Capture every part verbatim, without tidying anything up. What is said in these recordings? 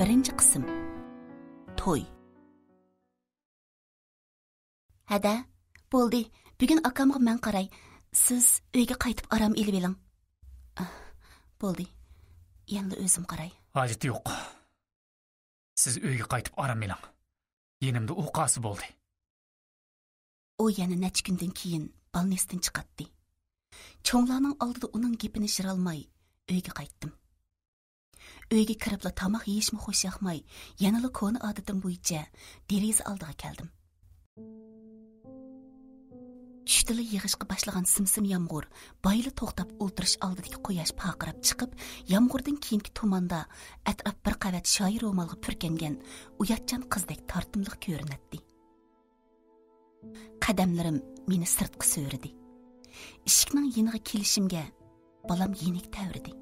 بىرىنچى قىسىم. توي. ھەدە، بولدى، بۈگۈن ئاكامغا مەن قاراي. سىز ئۆيگە قايتىپ ئارام ئېلىۋېلىڭ. ئاھ، بولدى، يەنىلا ئۆزۈم قاراي. ھاجىتى يوق. سىز ئۆيگە قايتىپ ئارام ئېلىڭ. يېنىمدا ئۇ قالسا بولدى. ئۇ يەنە نەچچە كۈندىن كېيىن بالنىستىن چىقاتتى. چوڭلارنىڭ ئالدىدا ئۇنىڭ گېپىنى يىرالماي، ئۆيگە قايتتىم. ئۆيگە كىرىپلا تاماق يېيىشمۇ خۇش ياقماي، يەنىلا كونا ئادىتىم بويىچە دېرىزە ئالدىغا كەلدىم. چۈشتىلا يېغىشقا باشلىغان سىم-سىم يامغۇر بايىلا توختاپ ئولتۇرۇش ئالدىدىكى قۇياش پارقىراپ چىقىپ، يامغۇردىن كېيىنكى تۇماندا ئەتراپ بىر قەۋەت شايى رومالغا پۈركەنگەن ئۇياتچان قىزدەك تارتىملىق كۆرۈنەتتى. قەدەملىرىم مېنى سىرتقا سۆرىدى. ئىشىكنىڭ يېنىغا كېلىشىمگە بالام يېنىك تەۋرىدى.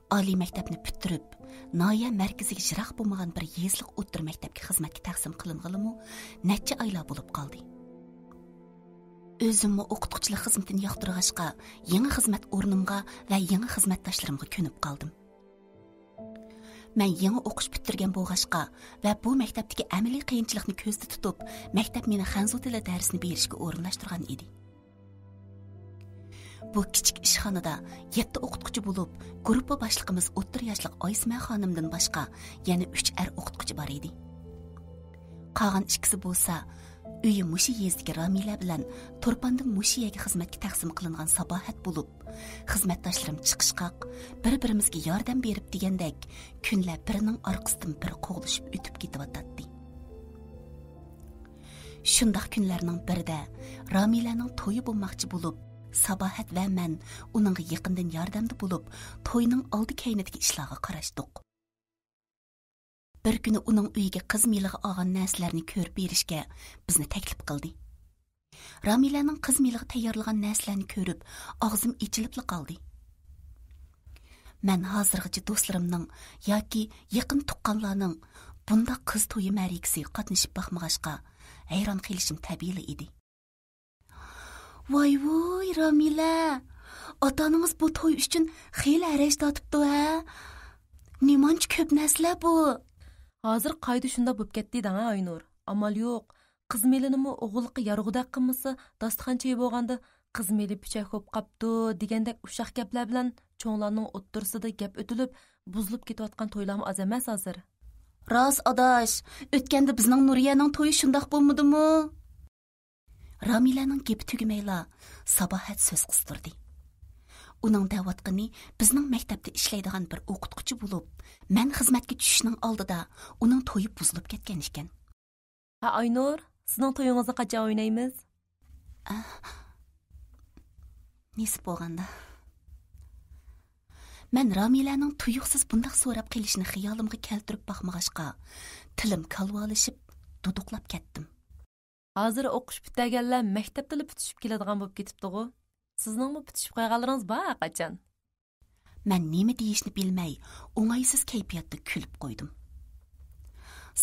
ئالىي مەكتەپنى پۈتتۈرۈپ، ناھىيە مەركىزىگە يىراق بولمىغان بىر يېزىلىق ئوتتۇرا مەكتەپكە خىزمەتكە تەقسىم قىلىنغىلىمۇ نەچچە ئايلار بولۇپ قالدى. ئۆزۈممۇ ئوقۇتقۇچىلىق خىزمىتىنى ياقتۇرغاچقا، يېڭى خىزمەت ئورنۇمغا ۋە يېڭى خىزمەتداشلىرىمغا كۆنۈپ قالدىم. مەن يېڭى ئوقۇش پۈتتۈرگەن بولغاچقا ۋە بۇ مەكتەپتىكى ئەمەلىي قىيىنچىلىقنى كۆزدە تۇتۇپ، مەكتەپ مېنى خەنزۇ تىلى دەرسىنى بېرىشكە ئورۇنلاشتۇرغان ئىدى. بۇ كىچىك ئىشخانىدا يەتتە ئوقۇتقۇچى بولۇپ، گۇرۇپپا باشلىقىمىز ئوتتۇرا ياشلىق ئايسىمە خانىمدىن باشقا يەنە ئۈچ ئەر ئوقۇتقۇچى بار ئىدى. قالغان ئىككىسى بولسا ئۆيى مۇشۇ يېزىدىكى رامىلە بىلەن تۇرپاندىن مۇشۇ يەرگە خىزمەتكە تەقسىم قىلىنغان ساباھەت بولۇپ، خىزمەتداشلىرىم چىقىشقاق، بىر-بىرىمىزگە ياردەم بېرىپ دېگەندەك، كۈنلەر بىرىنىڭ ئارقىسىدىن بىرى قوغلىشىپ ئۆتۈپ كېتىۋاتاتتى. شۇنداق كۈنلەرنىڭ بىرىدە رامىلەنىڭ تويى بولماقچى بولۇپ، ساباھەت ۋە مەن ئۇنىڭغا يېقىندىن ياردەمدە بولۇپ، توينىڭ ئالدى كەينىدىكى ئىشلارغا قاراشتۇق. بىر كۈنى ئۇنىڭ ئۆيىگە قىز مېلىغا ئالغان نەرسىلەرنى كۆرۈپ بېرىشكە بىزنى تەكلىپ قىلدى. رامىلەنىڭ قىز مېلىغا تەييارلىغان نەرسىلەرنى كۆرۈپ، ئاغزىم ئېچىلىپلا قالدى. مەن ھازىرغىچە دوستلىرىمنىڭ ياكى يېقىن تۇغقانلارنىڭ بۇنداق قىز تويى مەرىكىسىگە قاتنىشىپ باقمىغاچقا، ھەيران قېلىشىم تەبىئىيلا ئىدى. ۋاي ۋۇي، رامىلە، ئاتا-ئانىڭىز بۇ توي ئۈچۈن خېلى ھەرەج تارتىپتۇ ھە؟ نېمانچە كۆپ نەرسىلەر بۇ؟ ھازىر قائىدە شۇنداق بولۇپ كەتتى دەڭە ئاينۇر. ئامال يوق. قىز مېلىنىمۇ ئوغۇللۇققا يارىغۇدەك قىلمىسا، داستىخان چېيى بولغاندا، قىز مېلى پۈچەك بولۇپ قاپتۇ دېگەندەك ئۇششاق گەپلەر بىلەن چوڭلارنىڭ ئوتتۇرىسىدا گەپ ئۆتۈلۈپ، بۇزۇلۇپ كېتىۋاتقان تويلارمۇ ئاز ئەمەس ھازىر. راست ئاداش، ئۆتكەندە بىزنىڭ نۇرىيەنىڭ تويى شۇنداق بولمىدىمۇ؟ رامىلەنىڭ گېپى تۈگىمەيلا، ساباھەت سۆز قىستۇردى. ئۇنىڭ دەۋاتقىنى بىزنىڭ مەكتەپتە ئىشلەيدىغان بىر ئوقۇتقۇچى بولۇپ، مەن خىزمەتكە چۈشۈشنىڭ ئالدىدا ئۇنىڭ تويى بۇزۇلۇپ كەتكەن ئىكەن. ھە، ئاينۇر، سىزنىڭ تويىڭىزنى قاچان ئوينايمىز؟ ئە، نېسىپ بولغاندا. مەن رامىلەنىڭ تۇيۇقسىز بۇنداق سوراپ قېلىشىنى خىيالىمغا كەلتۈرۈپ باقمىغاچقا، تىلىم كالۋالىشىپ، دۇدۇقلاپ كەتتىم. ھازىر ئوقۇش پۈتتۈرگەنلەر مەكتەپتىلا پۈتۈشۈپ كېلىدىغان بولۇپ كېتىپتىغۇ. سىزنىڭمۇ پۈتۈشۈپ قالغانلىرىڭىز بار ھە قاچان؟ مەن نېمە دېيىشنى بىلمەي، ئوڭايسىز كەيپىياتتا كۈلۈپ قويدۇم.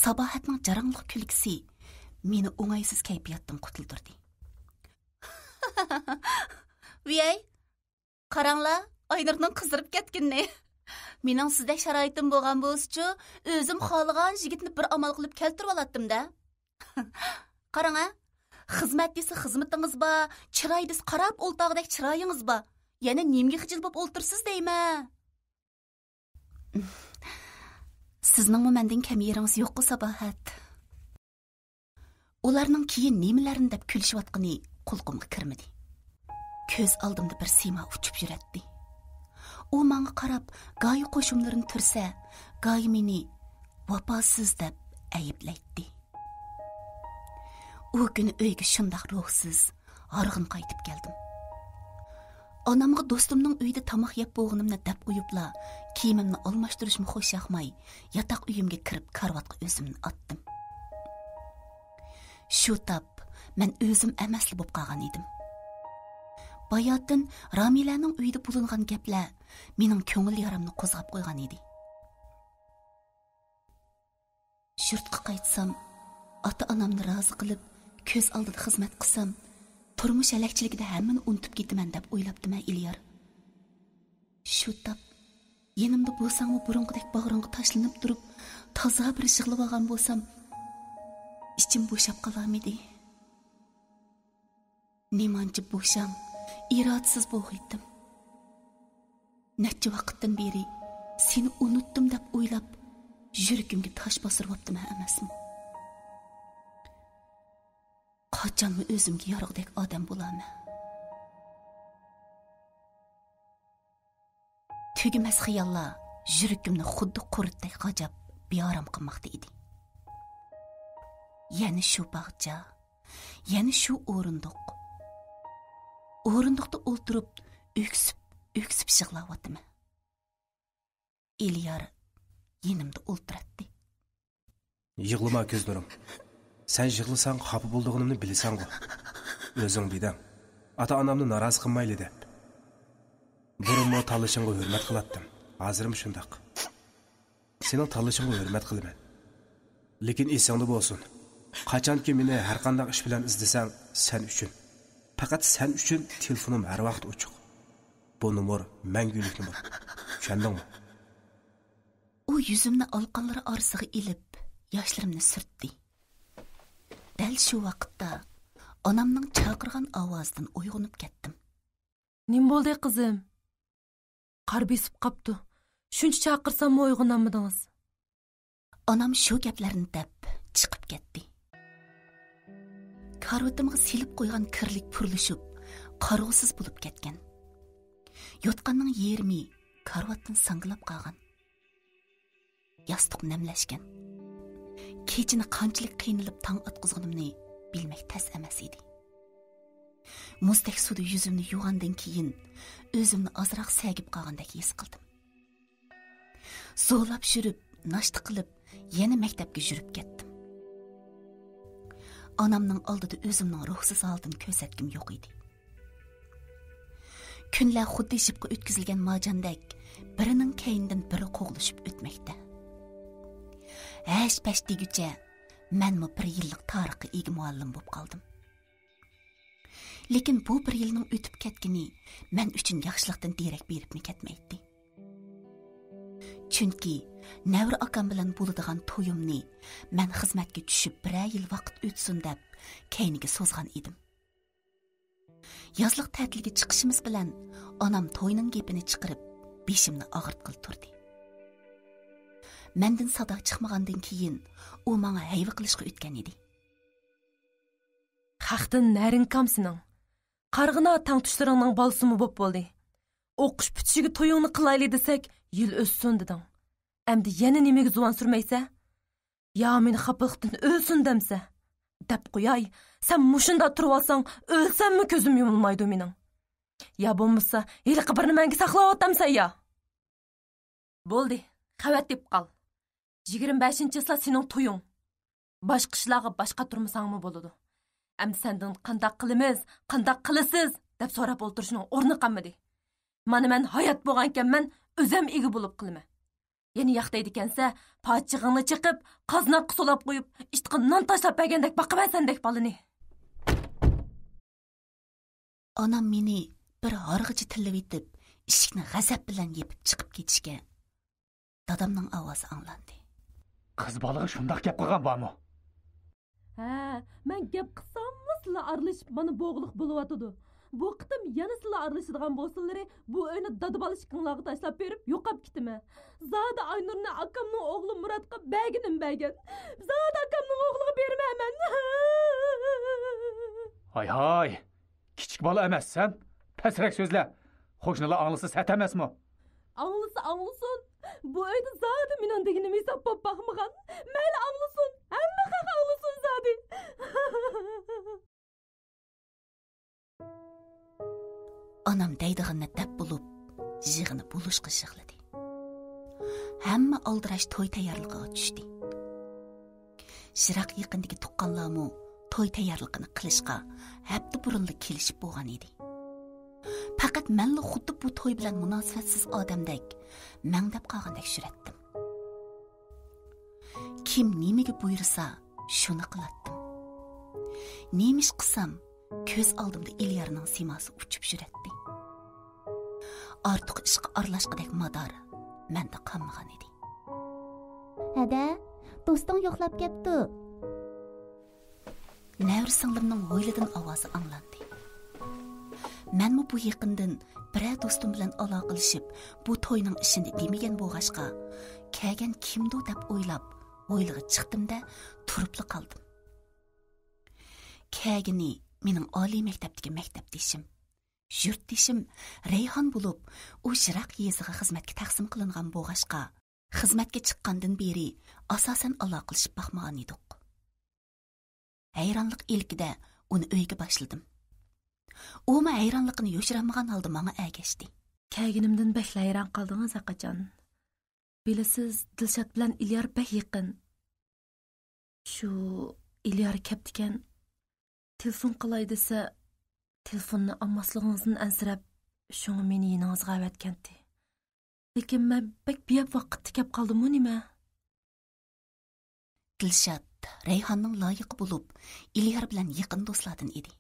ساباھەتنىڭ جاراڭلىق كۈلكىسى مېنى ئوڭايسىز كەيپىياتتىن قۇتۇلدۇردى. ۋىيەي، قاراڭلار، ئاينۇرنىڭ قىزىرىپ كەتكىنىنى. مېنىڭ سىزدەك شارائىتىم بولغان بولسىچۇ، ئۆزۈم خالىغان يىگىتنى بىر ئامال قىلىپ كەلتۈرۈۋالاتتىم-دە. قاراڭ ھە، خىزمەت دېسە خىزمىتىڭىز بار، چىراي دېسە قاراپ ئولتۇرغۇدەك چىرايىڭىز بار. يەنە نېمىگە خىجىل بولۇپ ئولتۇرىسىز دەيمەن؟ سىزنىڭمۇ مەندىن كەم يېرىڭىز يوققۇ، ساباھەت. ئۇلارنىڭ كېيىن نېمىلەرنى دەپ كۈلۈشۈۋاتقىنى قۇلىقىمغا كىرمىدى. كۆز ئالدىمدا بىر سىيما ئۇچۇپ يۈرەتتى. ئۇ ماڭا قاراپ، گاھى قوشۇملىرىنى تۈرسە، گاھى مېنى ۋاپاسىز دەپ ئەيىبلەيتتى. ئۇ كۈنى ئۆيگە شۇنداق روھسىز، ھارغىن قايتىپ كەلدىم. ئانامغا دوستۇمنىڭ ئۆيىدە تاماق يەپ بولغىنىمنى دەپ قويۇپلا، كىيىمىمنى ئالماشتۇرۇشمۇ خۇش ياقماي، ياتاق ئۆيۈمگە كىرىپ كارىۋاتقا ئۆزۈمنى ئاتتىم. شۇ تاپ مەن ئۆزۈم ئەمەسلا بولۇپ قالغان ئىدىم. باياتىن رامىلەنىڭ ئۆيىدە بولۇنغان گەپلەر مېنىڭ كۆڭۈل يارامنى قوزغاپ قويغان ئىدى. يۇرتقا قايتسام، ئاتا-ئانامنى رازى قىلىپ، كۆز ئالدىدا خىزمەت قىلسام، تۇرمۇش ھەلەكچىلىكىدە ھەممىنى ئۇنتۇپ كېتىمەن دەپ ئويلاپتىمەن، ئېلىيار. شۇ تاپ يېنىمدا بولساڭمۇ بۇرۇنقىدەك باغرىڭغا تاشلىنىپ تۇرۇپ، تازا بىر يىغلىۋالغان بولسام، ئىچىم بوشاپ قالارمىدى؟ نېمانچە بوشاڭ، ئىرادىسىز بولغىيتتىم. نەچچە ۋاقىتتىن بېرى سېنى ئۇنتتۇم دەپ ئويلاپ، يۈرىكىمگە تاش باستۇرۇۋاپتىمەن ئەمەسمۇ؟ قاچانمۇ ئۆزۈمگە يارىغۇدەك ئادەم بولارمەن؟ تۈگىمەس خىياللار يۈرىكىمنى خۇددى قۇرتتەك غاجاپ، بىئارام قىلماقتا ئىدى. يەنە شۇ باغچە، يەنە شۇ ئورۇندۇق. ئورۇندۇقتا ئولتۇرۇپ، ئۆكسۈپ، ئۆكسۈپ يىغلاۋاتىمەن. ئېلىيار يېنىمدا ئولتۇراتتى. يىغلىما، كۆزنۇرۇم. سەن يىغلىساڭ، خاپا بولىدىغىنىمنى بىلىسەنغۇ. ئۆزۈڭ دېدىڭ، ئاتا-ئانامنى نارازى قىلمايلى دەپ. بۇرۇنمۇ تاللىشىڭغا ھۆرمەت قىلاتتىم. ھازىرمۇ شۇنداق. سېنىڭ تاللىشىڭغا ھۆرمەت قىلىمەن. لېكىن ئېسىڭدە بولسۇن، قاچانكى مېنى ھەرقانداق ئىش بىلەن ئىزدىسەڭ، سەن ئۈچۈن، پەقەت سەن ئۈچۈن تېلېفونۇم ھەر ۋاقىت ئوچۇق. بۇ نومۇر مەڭگۈلۈك نومۇر. چۈشەندىڭمۇ؟ ئۇ يۈزۈمنى ئالىقانلىرى ئارىسىغا ئېلىپ، ياشلىرىمنى سۈرتتى. دەل شۇ ۋاقىتتا ئانامنىڭ چاقىرغان ئاۋازىدىن ئويغىنىپ كەتتىم. نېمە بولدى، قىزىم؟ قار بېسىپ قاپتۇ. شۇنچە چاقىرساممۇ ئويغىنالمىدىڭىز. ئانام شۇ گەپلەرنى دەپ چىقىپ كەتتى. كارىۋىتىمغا سېلىپ قويغان كىرلىك پۇرلىشىپ، قارىغۇسىز بولۇپ كەتكەن. يوتقاننىڭ يېرىمى كارىۋاتتىن ساڭگىلاپ قالغان. ياستۇق نەملەشكەن. كېچىنى قانچىلىك قىينىلىپ تاڭ ئاتقۇزغىنىمنى بىلمەك تەس ئەمەس ئىدى. مۇزدەك سۇدا يۈزۈمنى يۇغاندىن كېيىن، ئۆزۈمنى ئازراق سەگىپ قالغاندەك ھېس قىلدىم. زورلاپ يۈرۈپ، ناشتا قىلىپ، يەنە مەكتەپكە يۈرۈپ كەتتىم. ئانامنىڭ ئالدىدا ئۆزۈمنىڭ روھسىز ھالىتىنى كۆرسەتكۈم يوق ئىدى. كۈنلەر خۇددى يىپقا ئۆتكۈزۈلگەن مارجاندەك بىرىنىڭ كەينىدىن بىرى قوغلىشىپ ئۆتمەكتە. ھەش-پەش دېگۈچە مەنمۇ بىر يىللىق تارىخقا ئىگە مۇئەللىم بولۇپ قالدىم. لېكىن بۇ بىر يىلنىڭ ئۆتۈپ كەتكىنى مەن ئۈچۈن ياخشىلىقتىن دېرەك بېرىپمۇ كەتمەيتتى. چۈنكى نەۋرە ئاكام بىلەن بولىدىغان تويۇمنى مەن خىزمەتكە چۈشۈپ بىرەر يىل ۋاقىت ئۆتسۇن دەپ كەينىگە سوزغان ئىدىم. يازلىق تەتىلگە چىقىشىمىز بىلەن ئانام توينىڭ گېپىنى چىقىرىپ، بېشىمنى ئاغرىتقىلى تۇردى. مەندىن سادا چىقمىغاندىن كېيىن ئۇ ماڭا ھەيۋە قىلىشقا ئۆتكەن ئىدى. خەقتىن نەرىڭ كام سېنىڭ؟ قارىغىنا تەڭتۇشلىرىڭنىڭ بالىسىمۇ بوپ بولدى. ئوقۇش پۈتۈشىگە تويۇڭنى قىلايلى دېسەك، يىل ئۆتسۇن دېدىڭ. ئەمدى يەنە نېمىگە زۇۋان سۈرمەيسە؟ يا مېنى خاپىلىقتىن ئۆلسۇن دەمسە؟ دەپ قوياي، سەن مۇشۇنداق تۇرۇۋالساڭ، ئۆلسەممۇ كۆزۈم يۇمۇلمايدۇ مېنىڭ. يا بولمىسا، ھېلىقى بىرنى مەڭگۈ ساقلاۋاتامسەن يا؟ بولدى، خەۋەر تېپىپ قال. يىگىرمە بەشىنچى چىسلا سېنىڭ تويۇڭ. باشقا ئىشلارغا باش قاتۇرمىساڭمۇ بولىدۇ. ئەمدى سەندىن قانداق قىلىمىز، قانداق قىلىسىز دەپ سوراپ ئولتۇرۇشنىڭ ئورنى قالمىدى. مانا مەن ھايات بولغانكەنمەن، ئۆزەم ئىگە بولۇپ قىلىمەن. يەنە ياق دەيدىكەنسە، پاچىقىڭنى چېقىپ، قازناققا سولاپ قويۇپ، ئىتقا نان تاشلاپ بەرگەندەك باقىمەن سەندەك بالىنى. ئانام مېنى بىر ھارغىچە تىللىۋېتىپ، ئىشىكنى غەزەپ بىلەن يېپىپ چىقىپ كېتىشكە، دادامنىڭ ئاۋازى ئاڭلاندى. قىز بالىغا شۇنداق گەپ قىلغان بارمۇ؟ ھە، مەن گەپ قىلساملا سىلەر ئارىلىشىپ مانا بوغۇلۇق بولۇۋاتىدۇ. بۇ قېتىم يەنە سىلەر ئارىلىشىدىغان بولسىلىرى، بۇ ئۆينى دادا بالا ئىككىڭلارغا تاشلاپ بېرىپ يوقاپ كېتىمەن. زادى ئاينۇرنى ئاكامنىڭ ئوغلى مۇراتقا بەرگىنىم بەرگەن. زادى ئاكامنىڭ ئوغلىغا بېرىمەن مەن. ھاي ھاي، كىچىك بالا ئەمەسسەن، پەسرەك سۆزلە. قوشنىلار ئاڭلىسا سەت ئەمەسمۇ؟ ئاڭلىسا ئاڭلىسۇن. بۇ ئۆيدە زادى مېنىڭ دېگىنىم ھېساب بولۇپ باقمىغان. مەيلى ئاڭلىسۇن، ھەممە خەق ئاڭلىسۇن زادى. ئانام دەيدىغىنىنى دەپ بولۇپ، يىغىنى بولۇشقا يىغلىدى. ھەممە ئالدىراش توي تەييارلىقىغا چۈشتى. يىراق يېقىندىكى تۇغقانلارمۇ توي تەييارلىقىنى قىلىشقا ھەپتە بۇرۇنلا كېلىشىپ بولغان ئىدى. پەقەت مەنلا خۇددى بۇ توي بىلەن مۇناسىۋەتسىز ئادەمدەك مەڭدەپ قالغاندەك يۈرەتتىم. كىم نېمىگە بۇيرۇسا، شۇنى قىلاتتىم. نېمە ئىش قىلسام، كۆز ئالدىمدا ئېلىيارنىڭ سىيماسى ئۇچۇپ يۈرەتتى. ئارتۇق ئىشقا ئارىلاشقۇدەك مادار، مەندە قالمىغان ئىدى. ھەدە، دوستۇڭ يوقلاپ كەپتۇ. نەۋرە سىڭلىمنىڭ ھويلىدىن ئاۋازى ئاڭلاندى. مەنمۇ بۇ يېقىندىن بىرەر دوستۇم بىلەن ئالاقىلىشىپ، بۇ توينىڭ ئىشىنى دېمىگەن بولغاچقا، كەلگەن كىمدۇ دەپ ئويلاپ، ھويلىغا چىقتىم-دە، تۇرۇپلا قالدىم. كەلگىنى مېنىڭ ئالىي مەكتەپتىكى مەكتەپدىشىم، يۇرتدىشىم رەيھان بولۇپ، ئۇ يىراق يېزىغا خىزمەتكە تەقسىم قىلىنغان بولغاچقا، خىزمەتكە چىققاندىن بېرى ئاساسەن ئالاقىلىشىپ باقمىغان ئىدۇق. ھەيرانلىق ئىلكىدە ئۇنى ئۆيگە باشلىدىم. ئۇمۇ ھەيرانلىقىنى يوشۇرالمىغان ھالدا ماڭا ئەگەشتى. كەلگىنىمدىن بەكلا ھەيران قالدىڭىز ھەققىچان. بىلىسىز، دىلشات بىلەن ئىليار بەك يېقىن. شۇ ئىليار كەپتىكەن. تېلېفون قىلاي دېسە، تېلېفوننى ئالماسلىقىڭىزدىن ئەنسىرەپ، شۇڭا مېنى يېنىڭىزغا ئەۋەتكەنتى. لېكىن مەن بەك بىئەپ ۋاقىتتا كەپ قالدىممۇ نېمە؟ دىلشات رەيھاننىڭ لايىقى بولۇپ، ئىليار بىلەن يېقىن دوستلاردىن ئىدى.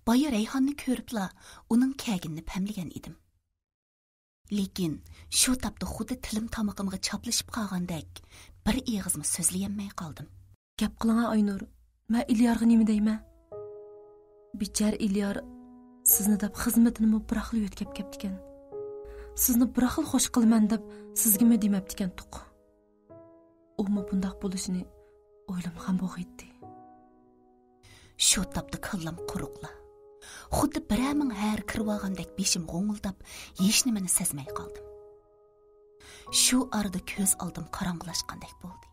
بايا رەيھاننى كۆرۈپلا ئۇنىڭ كەلگىنىنى پەملىگەن ئىدىم. لېكىن شۇ تاپتا خۇددى تىلىم تامىقىمغا چاپلىشىپ قالغاندەك بىر ئېغىزمۇ سۆزلىيەلمەي قالدىم. گەپ قىلىڭا ئاينۇر، مەن ئىليارغا نېمە دەيمەن؟ بىچارە ئىليار سىزنى دەپ خىزمىتىنىمۇ بىراقلا يۆتكەپ كەپتىكەن. سىزنى بىراقلا خوش قىلىمەن دەپ سىزگىمۇ دېمەپتىكەن تۇق. ئۇمۇ بۇنداق بولۇشىنى ئويلىمىغان بولغىيتتى. شۇ تاپتا كاللام قۇرۇقلا. خۇددى بىرەرمىڭ ھەر كىرىۋالغاندەك بېشىم غوڭۇلداپ، ھېچنېمىنى سەزمەي قالدىم. شۇ ئارىدا كۆز ئالدىم قاراڭغۇلاشقاندەك بولدى.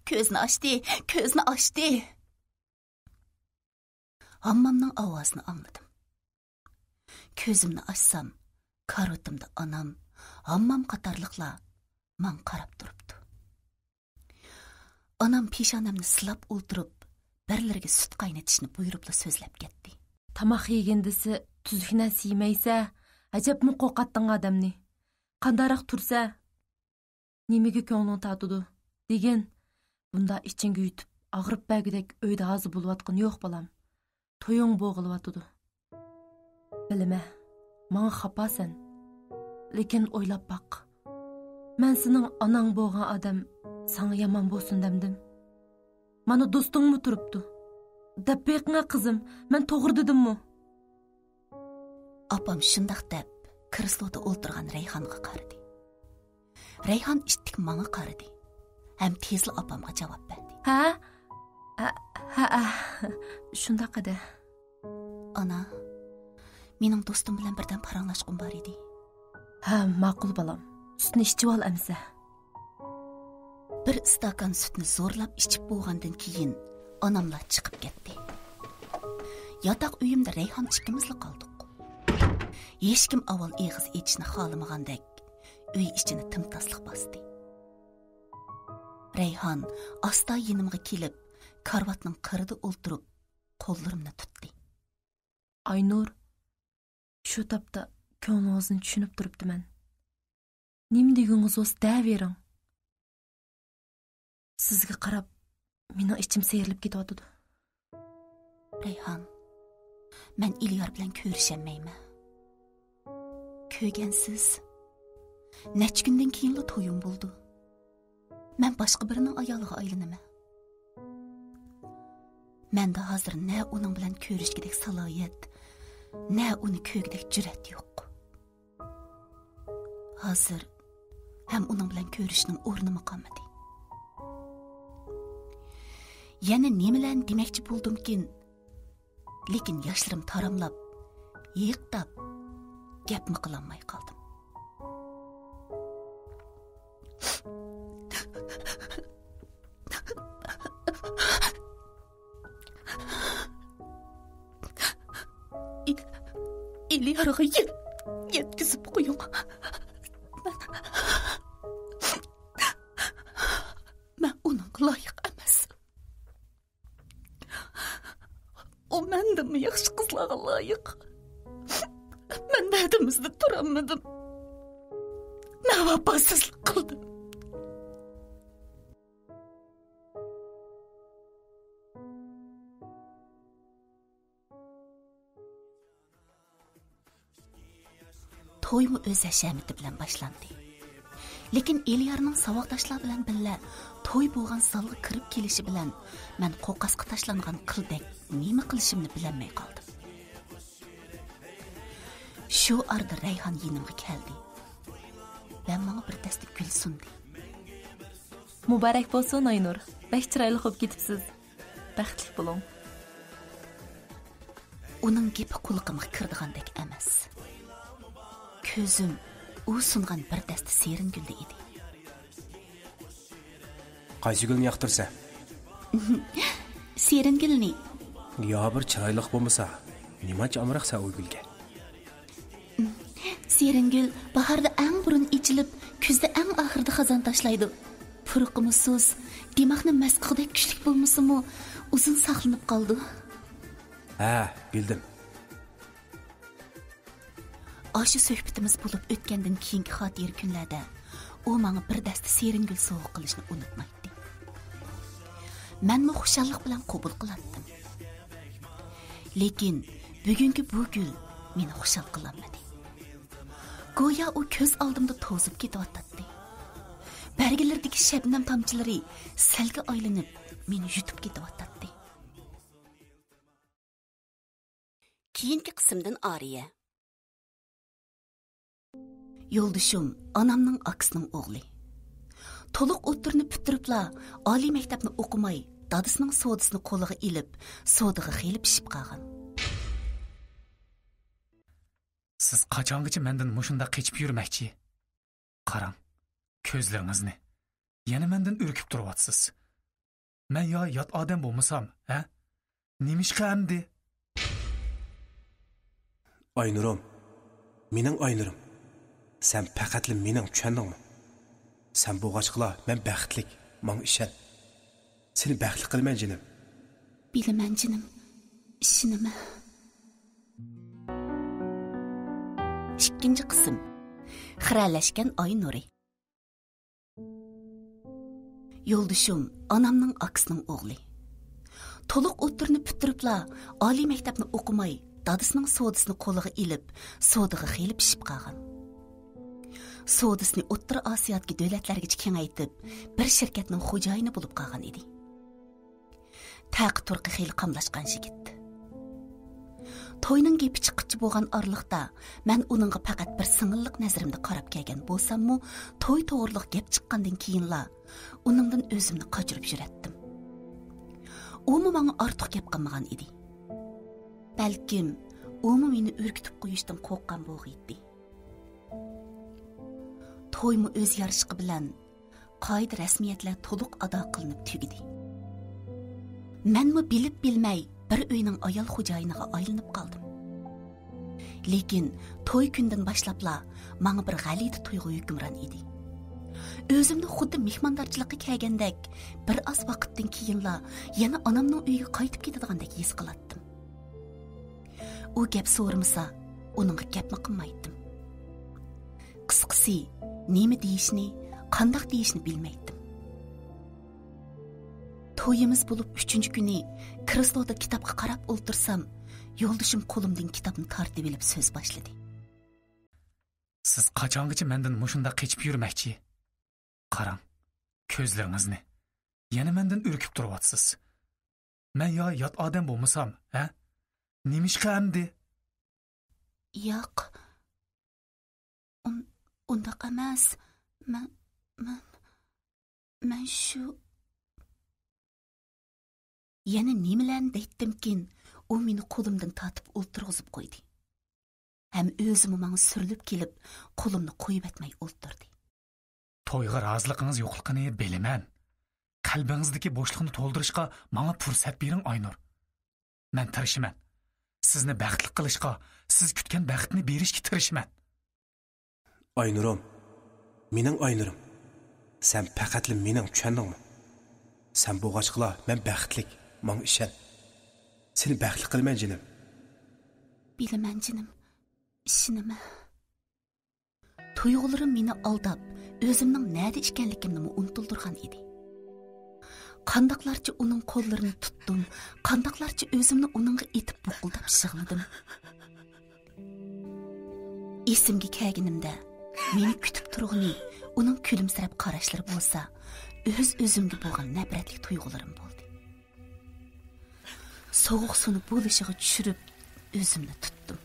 كۆزنى ئاچتى، كۆزنى ئاچتى. ھاممامنىڭ ئاۋازىنى ئاڭلىدىم. كۆزۈمنى ئاچسام، كارىۋىتىمدا ئانام، ھاممام قاتارلىقلار ماڭا قاراپ تۇرۇپتۇ. ئانام پېشانەمنى سىلاپ ئولتۇرۇپ، بىرلىرىگە سۈت قاينىتىشنى بۇيرۇپلا سۆزلەپ كەتتى. تاماق يېگىن دېسە، تۈزۈك نەرسە يېمەيسە، ئەجەبمۇ قورقاتتىڭ ئادەمنى. قانداقراق تۇرسە؟ نېمىگە كۆڭلۈڭ تارتىدۇ؟ دېگىن. بۇنداق ئىچىڭگە يۇتۇپ، ئاغرىپ بەرگۈدەك ئۆيدە ھازىر بولۇۋاتقىنى يوق، بالام. تويۇڭ بوغۇلۇۋاتىدۇ. بىلىمەن، ماڭا خاپاسەن. لېكىن ئويلاپ باق. مەن سېنىڭ ئاناڭ بولغان ئادەم ساڭا يامان بولسۇن دەمدىم. مانا دوستۇڭمۇ تۇرۇپتۇ. دەپ بېقىڭە قىزىم، مەن توغرا دېدىممۇ؟ ئاپام شۇنداق دەپ، كرېسلودا ئولتۇرغان رەيھانغا قارىدى. رەيھان ئىتتىك ماڭا قارىدى ھەم تېزلا ئاپامغا جاۋاب بەردى. ھە؟ ھە، ھە، ھە. شۇنداق ئىدى. ئانا، مېنىڭ دوستۇم بىلەن بىردەم پاراڭلاشقۇم بار ئىدى. ھە، ماقۇل بالام. سۈتنى ئىچىۋال ئەمسە. بىر ئىستاكان سۈتنى زورلاپ ئىچىپ بولغاندىن كېيىن، ئاناملار چىقىپ كەتتى. ياتاق ئۆيۈمدە رەيھان ئىككىمىزلا قالدۇق. ھېچكىم ئاۋۋال ئېغىز ئېچىشنى خالىمىغاندەك، ئۆي ئىچىنى تىمتاسلىق باستى. رەيھان ئاستا يېنىمغا كېلىپ، كارىۋاتنىڭ قىرىدا ئولتۇرۇپ، قوللىرىمنى تۇتتى. ئاينۇر، شۇ تاپتا كۆڭلىڭىزنى چۈشىنىپ تۇرۇپتىمەن. نېمە دېگۈڭىز بولسا دەۋېرىڭ. سىزگە قاراپ مېنىڭ ئىچىم سىيرىلىپ كېتىۋاتىدۇ. رەيھان، مەن ئىليار بىلەن كۆرۈشەلمەيمەن. كۆرگەنسىز، نەچچە كۈندىن كېيىنلا تويۇم بولىدۇ. مەن باشقا بىرىنىڭ ئايالىغا ئايلىنىمەن. مەندە ھازىر نە ئۇنىڭ بىلەن كۆرۈشكۈدەك سالاھىيەت، نە ئۇنى كۆرگۈدەك جۈرئەت يوق. ھازىر ھەم ئۇنىڭ بىلەن كۆرۈشۈشنىڭ ئورنىمۇ قالمىدى. يەنە نېمىلەرنى دېمەكچى بولدۇمكىن؟ لېكىن ياشلىرىم تاراملاپ، ھىقىقلاپ، گەپمۇ قىلالماي قالدىم. ئىل-، ئىليارغا يەت-، يەتكۈزۈپ قويۇڭ. مەن، مەن ئۇنىڭغا لايىق ئەمەس. ئۇ مەندىنمۇ ياخشى قىزلارغا لايىق. مەن ۋەدىمىزدە تۇرالمىدىم. مەن ۋاپاسىزلىق قىلدىم. تويمۇ ئۆز ھەشەمىتى بىلەن باشلاندى. لېكىن ئېلىيارنىڭ ساۋاقداشلار بىلەن بىللە توي بولغان زالغا كىرىپ كېلىشى بىلەن مەن قوقاسقا تاشلانغان قىلدەك نېمە قىلىشىمنى بىلەلمەي قالدىم. شۇ ئارىدا رەيھان يېنىمغا كەلدى ۋە ماڭا بىر دەستە گۈل سۇندى. مۇبارەك بولسۇن، ئاينۇر. بەك چىرايلىق بولۇپ كېتىپسىز. بەختلىك بولۇڭ. ئۇنىڭ گېپى قۇلىقىمغا كىرىدىغاندەك ئەمەس. كۆزۈم ئۇ سۇنغان بىر دەستە سېرىن گۈلدە ئىدى. قايسى گۈلنى ياقتۇرىسەن؟ سېرىن گۈلنى. يا بىر چىرايلىق بولمىسا، نېمانچە ئامراقسەن ئۇ گۈلگە؟ سېرىن گۈل باھاردا ئەڭ بۇرۇن ئېچىلىپ، كۈزدە ئەڭ ئاخىرىدا خازان تاشلايدۇ. پۇرىقىمۇ سۇس، دىماغنى مەست قىلغۇدەك كۈچلۈك بولمىسىمۇ، ئۇزۇن ساقلىنىپ قالىدۇ. ھە، بىلدىم. ئاشۇ سۆھبىتىمىز بولۇپ ئۆتكەندىن كېيىنكى خاتىرە كۈنلەردە ئۇ ماڭا بىر دەستە سېرىن گۈل سوۋغا قىلىشنى ئۇنتۇمايتتى. مەنمۇ خۇشاللىق بىلەن قوبۇل قىلاتتىم. لېكىن بۈگۈنكى بۇ گۈل مېنى خۇشال قىلالمىدى. گويا ئۇ كۆز ئالدىمدا توزۇپ كېتىۋاتاتتى. بەرگىلىرىدىكى شەبنەم تامچىلىرى سەلگە ئايلىنىپ، مېنى يۇتۇپ كېتىۋاتاتتى. كېيىنكى قىسىمدىن ئارىيە. يولدىشىم ئانامنىڭ ئاكىسىنىڭ ئوغلى. تولۇق ئوتتۇرىنى پۈتتۈرۈپلا، ئالىي مەكتەپنى ئوقۇماي، دادىسىنىڭ سودىسىنى قولىغا ئېلىپ، سودىغا خېلى پىشىپ قالغان. سىز قاچانغىچە مەندىن مۇشۇنداق قېچىپ يۈرمەكچى؟ قاراڭ، كۆزلىرىڭىزنى. يەنە مەندىن ئۈركۈپ تۇرۇۋاتىسىز. مەن يا يات ئادەم بولمىسام، ھە؟ نېمىشقا ئەمدى؟ ئاينۇرۇم، مېنىڭ ئاينۇرۇم. سەن پەقەتلا مېنىڭ، چۈشەندىڭمۇ؟ سەن بولغاچقىلا مەن بەختلىك، ماڭا ئىشەن. سېنى بەختلىك قىلىمەن، جېنىم. بىلىمەن، جېنىم. ئىشىنىمەن. ئىككىنچى قىسىم. خىرەلەشكەن ئاي نۇرى. يولدىشىم ئانامنىڭ ئاكىسىنىڭ ئوغلى. تولۇق ئوتتۇرىنى پۈتتۈرۈپلا، ئالىي مەكتەپنى ئوقۇماي، دادىسىنىڭ سودىسىنى قولىغا ئېلىپ، سودىغا خېلى پىشىپ قالغان. سودىسىنى ئوتتۇرا ئاسىيادىكى دۆلەتلەرگىچە كېڭەيتىپ، بىر شىركەتنىڭ خوجايىنى بولۇپ قالغان ئىدى. تەقى-تۇرقى خېلى قاملاشقان يىگىت. توينىڭ گېپى چىققىچە بولغان ئارىلىقتا مەن ئۇنىڭغا پەقەت بىر سىڭىللىق نەزىرىمدە قاراپ كەلگەن بولساممۇ، توي توغرىلىق گەپ چىققاندىن كېيىنلا ئۇنىڭدىن ئۆزۈمنى قاچۇرۇپ يۈرەتتىم. ئۇمۇ ماڭا ئارتۇق گەپ قىلمىغان ئىدى. بەلكىم ئۇمۇ مېنى ئۈركۈتۈپ قويۇشتىن قورققان بولغىيتتى. تويمۇ ئۆز يارىشىقى بىلەن قائىدە رەسمىيەتلەر تولۇق ئادا قىلىنىپ تۈگىدى. مەنمۇ بىلىپ بىلمەي بىر ئۆينىڭ ئايال خوجايىنىغا ئايلىنىپ قالدىم. لېكىن توي كۈنىدىن باشلاپلا ماڭا بىر غەلىتە تۇيغۇ ھۆكۈمران ئىدى. ئۆزۈمنى خۇددى مېھماندارچىلىققا كەلگەندەك، بىر ئاز ۋاقىتتىن كېيىنلا يەنە ئانامنىڭ ئۆيىگە قايتىپ كېتىدىغاندەك ھېس قىلاتتىم. ئۇ گەپ سورىمىسا، ئۇنىڭغا گەپمۇ قىلمايتتىم. قىسقىسى، نېمە دېيىشنى، قانداق دېيىشنى بىلمەيتتىم. تويىمىز بولۇپ ئۈچىنچى كۈنى كرېسلودا كىتابقا قاراپ ئولتۇرسام، يولدىشىم قولۇمدىن كىتابنى تارتىۋېلىپ سۆز باشلىدى. سىز قاچانغىچە مەندىن مۇشۇنداق قېچىپ يۈرمەكچى؟ قاراڭ، كۆزلىرىڭىزنى. يەنە مەندىن ئۈركۈپ تۇرۇۋاتىسىز. مەن يا يات ئادەم بولمىسام، ھە؟ نېمىشقا ئەمدى؟ ياق. ئۇن-، ئۇنداق ئەمەس. مەن، مەن، مەن شۇ. يەنە نېمىلەرنى دەيتتىمكىن، ئۇ مېنى قولۇمدىن تارتىپ ئولتۇرغۇزۇپ قويدى. ھەم ئۆزىمۇ ماڭا سۈرۈلۈپ كېلىپ، قولۇمنى قويۇۋەتمەي ئولتۇردى. تويغا رازىلىقىڭىز يوقلۇقىنى بىلىمەن. قەلبىڭىزدىكى بوشلۇقنى تولدۇرۇشقا ماڭا پۇرسەت بېرىڭ، ئاينۇر. مەن تىرىشىمەن. سىزنى بەختلىك قىلىشقا، سىز كۈتكەن بەختنى بېرىشكە تىرىشىمەن. ئاينۇرۇم، مېنىڭ ئاينۇرۇم. سەن پەقەتلا مېنىڭ، چۈشەندىڭمۇ؟ سەن بولغاچقىلا مەن بەختلىك، ماڭا ئىشەن. سېنى بەختلىك قىلىمەن، جېنىم. بىلىمەن، جېنىم. ئىشىنىمەن. تۇيغۇلىرىم مېنى ئالداپ، ئۆزۈمنىڭ نەدە ئىكەنلىكىمنىمۇ ئۇنتۇلدۇرغان ئىدى. قانداقلارچە ئۇنىڭ قوللىرىنى تۇتتۇم، قانداقلارچە ئۆزۈمنى ئۇنىڭغا ئېتىپ بۇقۇلداپ يىغلىدىم. ئېسىمگە كەلگىنىمدە، مېنى كۈتۈپ تۇرغىنى ئۇنىڭ كۈلۈمسىرەپ قاراشلىرى بولسا، ئۆز-ئۆزۈمگە بولغان نەپرەتلىك تۇيغۇلىرىم بولدى. سوغۇق سۇنى بولۇشىغا چۈشۈرۈپ، ئۆزۈمنى تۇتتۇم.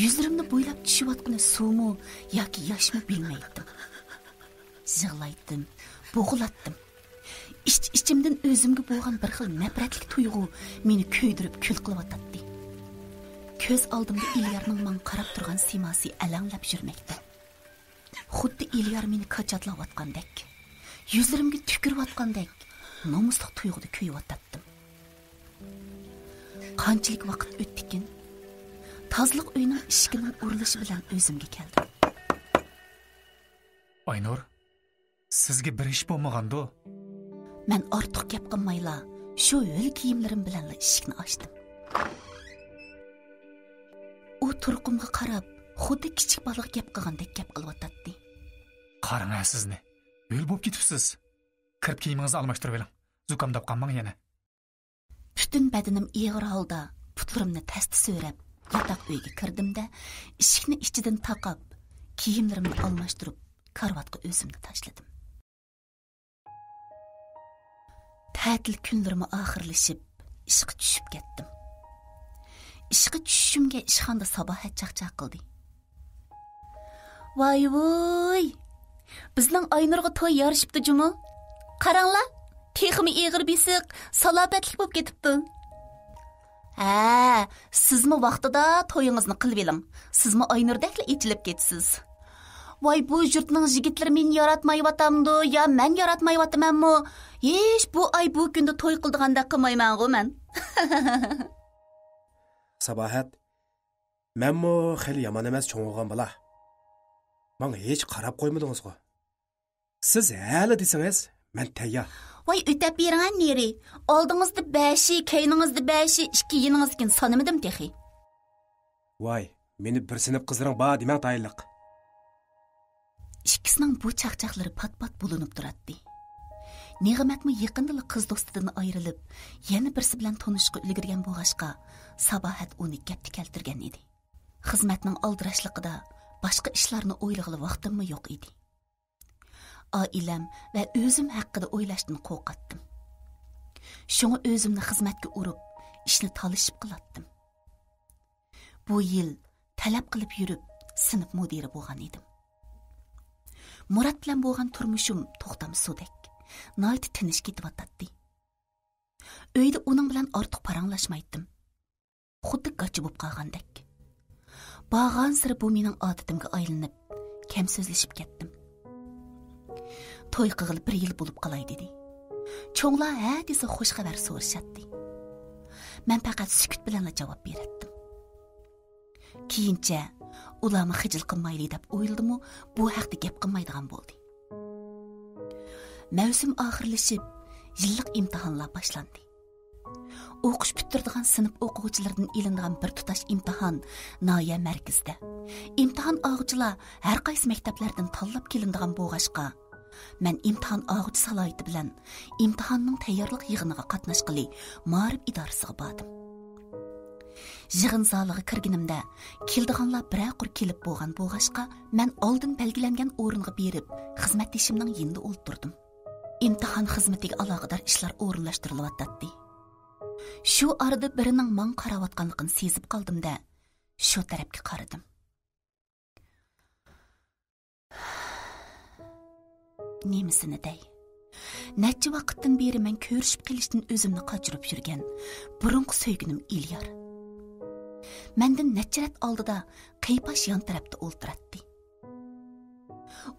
يۈزلىرىمنى بويلاپ چۈشۈۋاتقىنى سۇمۇ ياكى ياشمۇ بىلمەيتتىم. يىغلايتتىم، بوغۇلاتتىم. ئىچ-ئىچىمدىن ئۆزۈمگە بولغان بىر خىل نەپرەتلىك تۇيغۇ مېنى كۆيدۈرۈپ كۈل قىلىۋاتاتتى. كۆز ئالدىمدا ئېلىيارنىڭ ماڭا قاراپ تۇرغان سىيماسى ئەلەڭلەپ يۈرمەكتە. خۇددى ئېلىيار مېنى كاچاتلاۋاتقاندەك، يۈزلىرىمگە تۈكۈرۈۋاتقاندەك نومۇسلۇق تۇيغۇدا كۆيۈۋاتاتتىم. قانچىلىك ۋاقىت ئۆتتىكىن، تازىلىق ئۆينىڭ ئىشىكىنىڭ ئۇرۇلۇشى بىلەن ئۆزۈمگە كەلدىم. ئاينۇر، سىزگە بىر ئىش بولمىغاندۇ؟ مەن ئارتۇق گەپ قىلمايلا، شۇ ھۆل كىيىملىرىم بىلەنلا ئىشىكنى ئاچتىم. ئۇ تۇرقۇمغا قاراپ، خۇددى كىچىك بالىغا گەپ قىلغاندەك گەپ قىلىۋاتاتتى. قاراڭ ھە سىزنى، ھۆل بولۇپ كېتىپسىز. كىرىپ كىيىمىڭىزنى ئالماشتۇرۇۋېلىڭ، زۇكامداپ قالماڭ يەنە. پۈتۈن بەدىنىم ئېغىر ھالدا پۇتلىرىمنى تەستە سۆرەپ، ياتاق ئۆيگە كىردىم-دە، ئىشىكنى ئىچىدىن تاقاپ، كىيىملىرىمنى ئالماشتۇرۇپ، كارىۋاتقا ئۆزۈمنى تاشلىدىم. تەتىل كۈنلىرىمۇ ئاخىرلىشىپ، ئىشقا چۈشۈپ كەتتىم. ئىشقا چۈشۈشۈمگە ئىشخانىدا ساباھەت چاقچاق قىلدى. ۋاي ۋۇي! بىزنىڭ ئاينۇرغا توي يارىشىپتۇ جۇمۇ. قاراڭلار، تېخىمۇ ئېغىر بېسىق، سالاپەتلىك بولۇپ كېتىپتۇ. ھە، سىزمۇ ۋاقتىدا تويىڭىزنى قىلىۋېلىڭ. سىزمۇ ئاينۇردەكلا ئېچىلىپ كېتىسىز. ۋاي، بۇ يۇرتنىڭ يىگىتلىرى مېنى ياراتمايۋاتامدۇ يا مەن ياراتمايۋاتىمەنمۇ؟ ھېچ بۇ ئاي بۇ كۈندە توي قىلىدىغاندەك قىلمايمەنغۇ مەن. ساباھەت، مەنمۇ خېلى يامان ئەمەس چوڭ بولغان بالا. ماڭا ھېچ قاراپ قويمىدىڭىزغۇ. سىز ھەلى دېسىڭىز، مەن تەييار. ۋاي، ئۆتەپ بېرىڭە نېرى. ئالدىڭىزدا بەشى، كەينىڭىزدە بەشى، ئىككى يېنىڭىزدىكىنى سانىمىدىم تېخى. ۋاي، مېنى بىر سىنىپ قىزلىرىڭ بار دېمەڭ تايىنلىق. ئىككىسىنىڭ بۇ چاقچاقلىرى پات-پات بولۇنۇپ تۇراتتى. نېغىمەتمۇ يېقىندىلا قىز دوستىدىن ئايرىلىپ، يەنە بىرسى بىلەن تونۇشۇشقا ئۈلگۈرگەن بولغاچقا، ساباھەت ئۇنى گەپتە كەلتۈرگەن ئىدى. خىزمەتنىڭ ئالدىراشلىقىدا باشقا ئىشلارنى ئويلىغىلى ۋاقتىممۇ يوق ئىدى. ئائىلەم ۋە ئۆزۈم ھەققىدە ئويلاشتىن قورقاتتىم. شۇڭا ئۆزۈمنى خىزمەتكە ئۇرۇپ، ئىشنى تالىشىپ قىلاتتىم. بۇ يىل تەلەپ قىلىپ يۈرۈپ، سىنىپ مۇدىرى بولغان ئىدىم. مۇرات بىلەن بولغان تۇرمۇشۇم توختام سۇدەك، ناھايىتى تىنچ كېتىۋاتاتتى. ئۆيدە ئۇنىڭ بىلەن ئارتۇق پاراڭلاشمايتتىم. خۇددى گاچا بولۇپ قالغاندەك. بارغانسېرى بۇ مېنىڭ ئادىتىمگە ئايلىنىپ، كەم سۆزلىشىپ كەتتىم. توي قىغىلى بىر يىل بولۇپ قالاي دېدى. چوڭلار ھە دېسە خوش خەۋەر سورىشاتتى. مەن پەقەت سۈكۈت بىلەنلا جاۋاب بېرەتتىم. كېيىنچە ئۇلارمۇ خىجىل قىلمايلى دەپ ئويلىدىمۇ، بۇ ھەقتە گەپ قىلمايدىغان بولدى. مەۋسۇم ئاخىرلىشىپ، يىللىق ئىمتىھانلار باشلاندى. ئوقۇش پۈتتۈرىدىغان سىنىپ ئوقۇغۇچىلىرىدىن ئېلىنىدىغان بىر تۇتاش ئىمتىھان ناھىيە مەركىزىدە، ئىمتىھان ئالغۇچىلار ھەر قايسى مەكتەپلەردىن تاللاپ كېلىنىدىغان بولغاچقا، مەن ئىمتىھان ئالغۇچى سالاھىيىتى بىلەن ئىمتىھاننىڭ تەييارلىق يىغىنىغا قاتناشقىلى مائارىپ ئىدارىسىغا باردىم. يىغىن زالىغا كىرگىنىمدە، كېلىدىغانلار بىرەر قۇر كېلىپ بولغان بولغاچقا، مەن ئالدىن بەلگىلەنگەن ئورۇنغا بېرىپ، خىزمەتدىشىمنىڭ يېنىدا ئولتۇردۇم. ئىمتىھان خىزمىتىگە ئالاقىدار ئىشلار ئورۇنلاشتۇرۇلۇۋاتاتتى. شۇ ئارىدا بىرىنىڭ ماڭا قاراۋاتقانلىقىنى سېزىپ قالدىم-دە، شۇ تەرەپكە قارىدىم. نېمىسىنى دەي؟ نەچچە ۋاقىتتىن بېرى مەن كۆرۈشۈپ قېلىشتىن ئۆزۈمنى قاچۇرۇپ يۈرگەن بۇرۇنقى سۆيگۈنۈم ئېلىيار. مەندىن نەچچە رەت ئالدىدا قىيپاش يان تەرەپتە ئولتۇراتتى.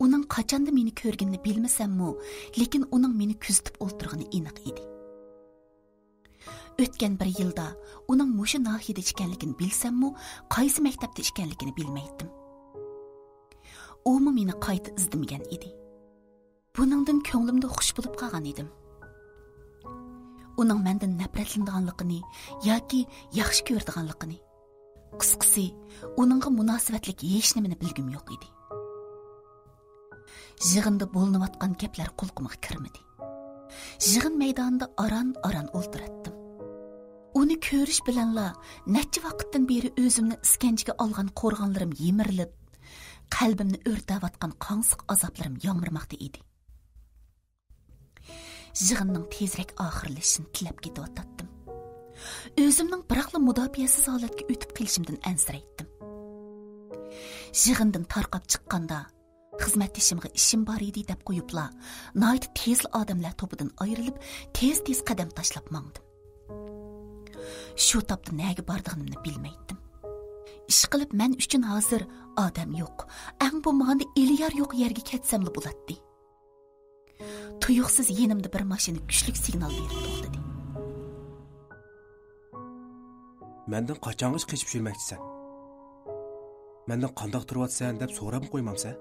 ئۇنىڭ قاچاندا مېنى كۆرگىنىنى بىلمىسەممۇ، لېكىن ئۇنىڭ مېنى كۆزىتىپ ئولتۇرغىنى ئېنىق ئىدى. ئۆتكەن بىر يىلدا ئۇنىڭ مۇشۇ ناھىيەدە ئىكەنلىكىنى بىلسەممۇ، قايسى مەكتەپتە ئىكەنلىكىنى بىلمەيتتىم. ئۇمۇ مېنى قايتا ئىزدىمىگەن ئىدى. بۇنىڭدىن كۆڭلۈمدە خۇش بولۇپ قالغان ئىدىم. ئۇنىڭ مەندىن نەپرەتلىنىدىغانلىقىنى ياكى ياخشى كۆرىدىغانلىقىنى، قىسقىسى، ئۇنىڭغا مۇناسىۋەتلىك ھېچنېمىنى بىلگۈم يوق ئىدى. يىغىندا بولۇنۇۋاتقان گەپلەر قۇلىقىمغا كىرمىدى. يىغىن مەيدانىدا ئاران-ئاران ئولتۇراتتىم. ئۇ ئۇنى كۆرۈش بىلەنلا نەچچە ۋاقىتتىن بېرى ئۆزۈمنى ئىسكەنجىگە ئالغان قورغانلىرىم يىمىرىلىپ، قەلبىمنى ئۆرتەۋاتقان قاڭسىق ئازابلىرىم ياڭرىماقتا ئىدى. يىغىننىڭ تېزرەك ئاخىرلىشىشىنى تىلەپ كېتىۋاتاتتىم. ئۆزۈمنىڭ بىراقلا مۇداپىئەسىز ھالەتكە ئۆتۈپ قېلىشىمدىن ئەنسىرەيتتىم. يىغىندىن تارقاپ چىققاندا، خىزمەتدىشىمغا ئىشىم بار ئىدى دەپ قويۇپلا، ناھايىتى تېزلا ئادەملەر توپىدىن ئايرىلىپ، تېز-تېز قەدەم تاشلاپ ماڭدىم. شۇ تاپتا نەگە بارىدىغىنىمنى بىلمەيتتىم. ئىشقىلىپ، مەن ئۈچۈن ھازىر ئادەم يوق، ئەڭ بولمىغاندا ئېلىيار يوق يەرگە كەتسەملا بولاتتى. تۇيۇقسىز يېنىمدا بىر ماشىنا كۈچلۈك سىگنال بېرىپ توختىدى. مەندىن قاچانغىچە قېچىپ يۈرمەكچىسەن؟ مەندىن قانداق تۇرۇۋاتىسەن دەپ سوراپمۇ قويمامسەن؟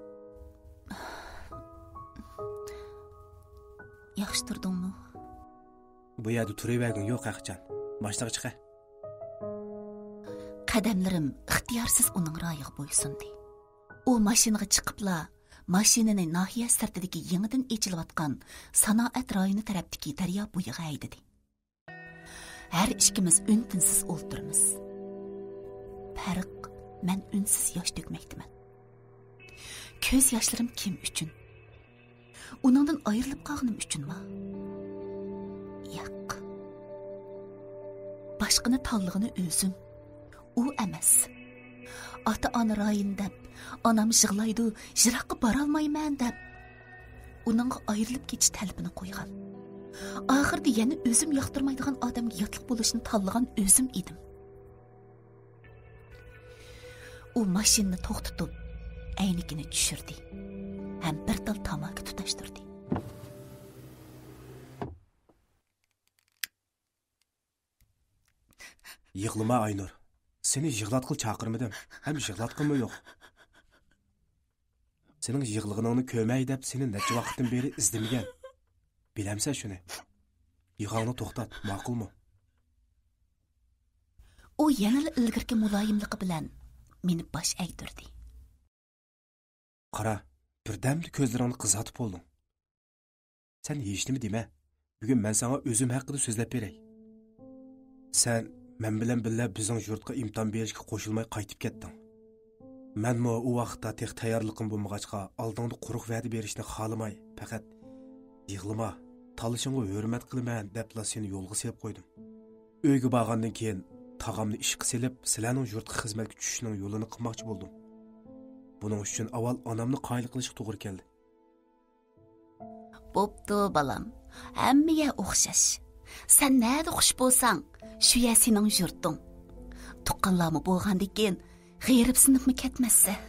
ياخشى تۇردۇڭمۇ؟ بۇ يەردە تۇرۇۋەرگۈڭ يوق ھەقىچان. ماشىنىغا چىقە. قەدەملىرىم ئىختىيارسىز ئۇنىڭ رايىغا بويسۇندى. ئۇ ماشىنىغا چىقىپلا، ماشىنىنى ناھىيە سىرتىدىكى يېڭىدىن ئېچىلىۋاتقان سانائەت رايونى تەرەپتىكى دەريا بويىغا ھەيدىدى. ھەر ئىككىمىز ئۈن-تىنسىز ئولتۇرىمىز. پەرق، مەن ئۈنسىز ياش تۆكمەكتىمەن. كۆز ياشلىرىم كىم ئۈچۈن؟ ئۇنىڭدىن ئايرىلىپ قالغىنىم ئۈچۈنمۇ؟ ياق. باشقىنى تاللىغىنى ئۆزۈم، ئۇ ئەمەس. ئاتا-ئانا رايىنى دەپ، ئانام يىغلايدۇ، يىراققا بارالمايمەن دەپ، ئۇنىڭغا ئايرىلىپ كېتىش تەلىپىنى قويغان. ئاخىرىدا يەنە ئۆزۈم ياقتۇرمايدىغان ئادەمگە ياتلىق بولۇشنى تاللىغان ئۆزۈم ئىدىم. ئۇ ماشىنىنى توختىتىپ، ئەينىكىنى چۈشۈردى ھەم بىر تال تاماكا تۇتاشتۇردى. يىغلىما، ئاينۇر. سېنى يىغلاتقىلى چاقىرمىدىم ھەم يىغلاتقۇممۇ يوق. سېنىڭ يىغلىغىنىڭنى كۆرمەي دەپ سېنى نەچچە ۋاقىتتىن بېرى ئىزدىمىگەن. بىلەمسەن شۇنى؟ يىغاڭنى توختات، ماقۇلمۇ؟ ئۇ يەنىلا ئىلگىرىكى مۇلايىملىقى بىلەن مېنى باش ئەگدۈردى. قارا، بىردەمدە كۆزلىرىڭنى قىزارتىپ بولدۇڭ. سەن ھېچنېمە دېمە. بۈگۈن مەن ساڭا ئۆزۈم ھەققىدە سۆزلەپ بېرەي. سەن مەن بىلەن بىللە بىزنىڭ يۇرتقا ئىمتىھان بېرىشكە قوشۇلماي قايتىپ كەتتىڭ. مەنمۇ ئۇ ۋاقىتتا تېخى تەييارلىقىم بولمىغاچقا، ئالدىڭدا قۇرۇق ۋەدە بېرىشنى خالىماي، پەقەت «يىغلىما، تاللىشىڭغا ھۆرمەت قىلىمەن» دەپلا سېنى يولغا سېلىپ قويدۇم. ئۆيگە بارغاندىن كېيىن، تاغامنى ئىشقا سېلىپ، سىلەرنىڭ يۇرتقا خىزمەتكە چۈشۈشنىڭ يولىنى قىلماقچى بولدۇم. بۇنىڭ ئۈچۈن ئاۋۋال ئانامنى قايىل قىلىشقا توغرا كەلدى. بوپتۇ، بالام. ھەممە يەر ئوخشاش. سەن نەدە خۇش بولساڭ، شۇ يەر سېنىڭ يۇرتۇڭ. تۇغقانلارمۇ بولغاندىكىن، غېرىبسىنىپمۇ كەتمەسسەن.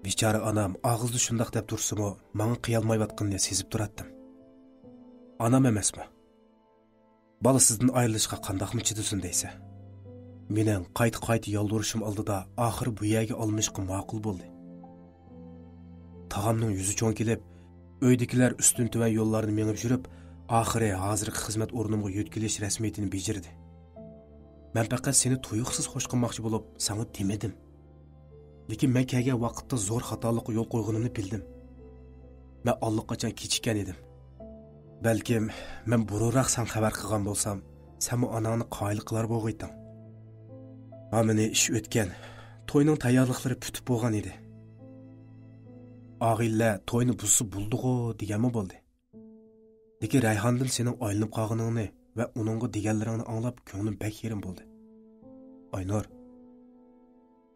بىچارە ئانام ئاغزىدا شۇنداق دەپ تۇرسىمۇ، ماڭا قىيالمايۋاتقىنىنى سېزىپ تۇراتتىم. ئانام ئەمەسمۇ؟ بالا سىزدىن ئايرىلىشقا قانداقمۇ چىدىسۇن دەيسە؟ مېنىڭ قايتا-قايتا يالۋۇرۇشۇم ئالدىدا ئاخىرى بۇ يەرگە ئالمىشىشقا ماقۇل بولدى. تاغامنىڭ يۈزى چوڭ كېلىپ، ئۆيدىكىلەر ئۈستۈن-تۆۋەن يوللارنى مېڭىپ يۈرۈپ، ئاخىرى ھازىرقى خىزمەت ئورنۇمغا يۆتكىلىش رەسمىيىتىنى بېجىردى. مەن پەقەت سېنى تۇيۇقسىز خوش قىلماقچى بولۇپ، ساڭا دېمىدىم. لېكىن مەن كەلگەن ۋاقىتتا زور خاتالىققا يول قويغىنىمنى بىلدىم. مەن ئاللىقاچان كېچىككەن ئىدىم. بەلكىم مەن بۇرۇنراق ساڭا خەۋەر قىلغان بولسام، سەنمۇ ئاناڭنى قايىل قىلار بولغىيتىڭ. ھامىنى ئىش ئۆتكەن، توينىڭ تەييارلىقلىرى پۈتۈپ بولغان ئىدى. ئاغىنىلەر توينى بۇزسا بولىدىغۇ دېگەنمۇ بولدى. لېكىن رەيھاندىن سېنىڭ ئايلىنىپ قالغىنىڭنى ۋە ئۇنىڭغا دېگەنلىرىڭنى ئاڭلاپ كۆڭلۈم بەك يېرىم بولدى. ئاينۇر،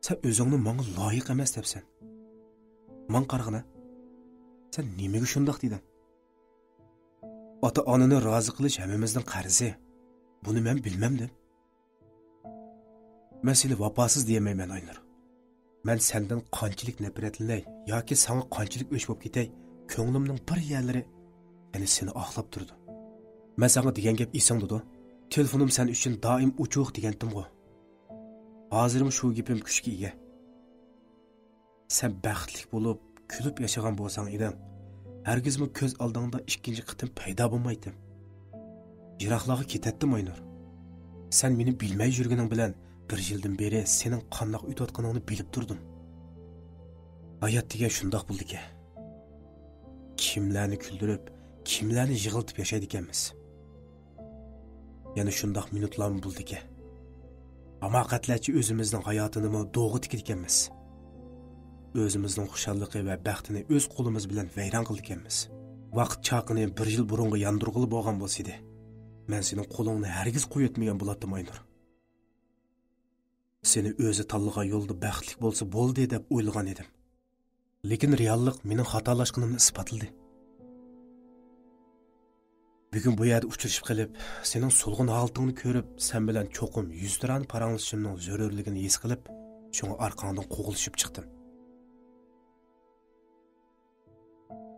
سەن ئۆزۈڭنى ماڭا لايىق ئەمەس دەپسەن. ماڭا قارىغىنا، سەن نېمىگە شۇنداق دېدىڭ؟ ئاتا-ئانىنى رازى قىلىش ھەممىمىزنىڭ قەرزى. بۇنى مەن بىلمەمدىم. مەن سېنى ۋاپاسىز دېيەلمەيمەن، ئاينۇر. مەن سەندىن قانچىلىك نەپرەتلىنەي ياكى ساڭا قانچىلىك ئۆچ بولۇپ كېتەي، كۆڭلۈمنىڭ بىر يەرلىرى يەنە سېنى ئاقلاپ تۇرىدۇ. مەن ساڭا دېگەن گەپ ئېسىڭدىدۇ؟ تېلېفونۇم سەن ئۈچۈن دائىم ئوچۇق دېگەنتىمغۇ؟ ھازىرمۇ شۇ گېپىم كۈچكە ئىگە. سەن بەختلىك بولۇپ، كۈلۈپ ياشىغان بولساڭ ئىدىڭ، ھەرگىزمۇ كۆز ئالدىڭدا ئىككىنچى قېتىم پەيدا بولمايتتىم. يىراقلارغا كېتەتتىم، ئاينۇر. سەن مېنى بىلمەي يۈرگىنىڭ بىلەن، بىر يىلدىن بېرى سېنىڭ قانداق ئۆتۈۋاتقىنىڭنى بىلىپ تۇردۇم. ھايات دېگەن شۇنداق بولىدىكەن. كىملەرنى كۈلدۈرۈپ، كىملەرنى يىغلىتىپ ياشايدىكەنمىز. يەنە شۇنداق مىنۇتلارمۇ بولىدىكەن. ھاماقەتلەرچە ئۆزىمىزنىڭ ھاياتىنىمۇ دوغا تىكىدىكەنمىز. ئۆزىمىزنىڭ خۇشاللىقى ۋە بەختىنى ئۆز قولىمىز بىلەن ۋەيران قىلىدىكەنمىز. ۋاقىت چاقىنى بىر يىل بۇرۇنغا ياندۇرغىلى بولغان بولسىدى، مەن سېنىڭ قولۇڭنى ھەرگىز قويۇۋەتمىگەن بولاتتىم، ئاينۇر. سېنى ئۆزى تاللىغان يولدا بەختلىك بولسا بولدى دەپ ئويلىغان ئىدىم. لېكىن رېئاللىق مېنىڭ خاتالاشقىنىمنى ئىسپاتلىدى. بۈگۈن بۇ يەردە ئۇچرىشىپ قېلىپ، سېنىڭ سولغۇن ھالىتىڭنى كۆرۈپ، سەن بىلەن چوقۇم يۈزتۇرانە پاراڭلىشىشىمنىڭ زۆرۈرلۈكىنى ھېس قىلىپ، شۇڭا ئارقاڭدىن قوغلىشىپ چىقتىم.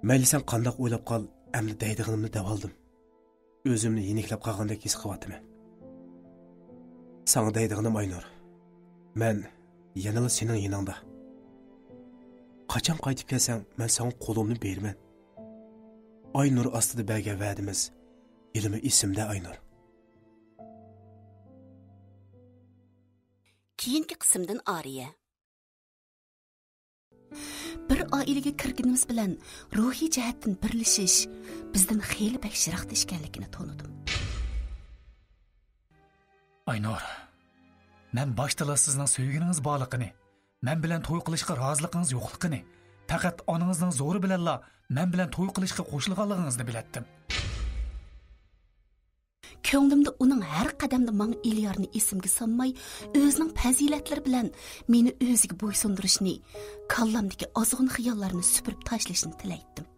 مەيلى، سەن قانداق ئويلاپ قال، ئەمدى دەيدىغىنىمنى دەۋالدىم. ئۆزۈمنى يېنىكلەپ قالغاندەك ھېس قىلىۋاتىمەن. ساڭا دەيدىغىنىم، ئاينۇر، مەن يەنىلا سېنىڭ يېنىڭدا. قاچان قايتىپ كەلسەڭ، مەن ساڭا قولۇمنى بېرىمەن. ئاي نۇر ئاستىدا بەرگەن ۋەدىمىز ھېلىمۇ ئېسىمدە، ئاينۇر. كېيىنكى قىسىمدىن ئارىيە. بىر ئائىلىگە كىرگىنىمىز بىلەن روھىي جەھەتتىن بىرلىشىش بىزدىن خېلى بەك يىراقتا ئىكەنلىكىنى تونۇدۇم. ئاينۇر، مەن باشتىلا سىزنىڭ سۆيگىنىڭىز بارلىقىنى، مەن بىلەن توي قىلىشقا رازىلىقىڭىز يوقلۇقىنى، پەقەت ئانىڭىزنىڭ زورى بىلەنلا مەن بىلەن توي قىلىشقا قوشۇلغانلىقىڭىزنى بىلەتتىم. كۆڭلۈمدە ئۇنىڭ ھەر قەدەمدە ماڭا ئېلىيارنى ئېسىمگە سالماي، ئۆزىنىڭ پەزىلەتلىرى بىلەن مېنى ئۆزىگە بويسۇندۇرۇشنى، كاللامدىكى ئازغۇن خىياللارنى سۈپۈرۈپ تاشلىشىنى تىلەيتتىم.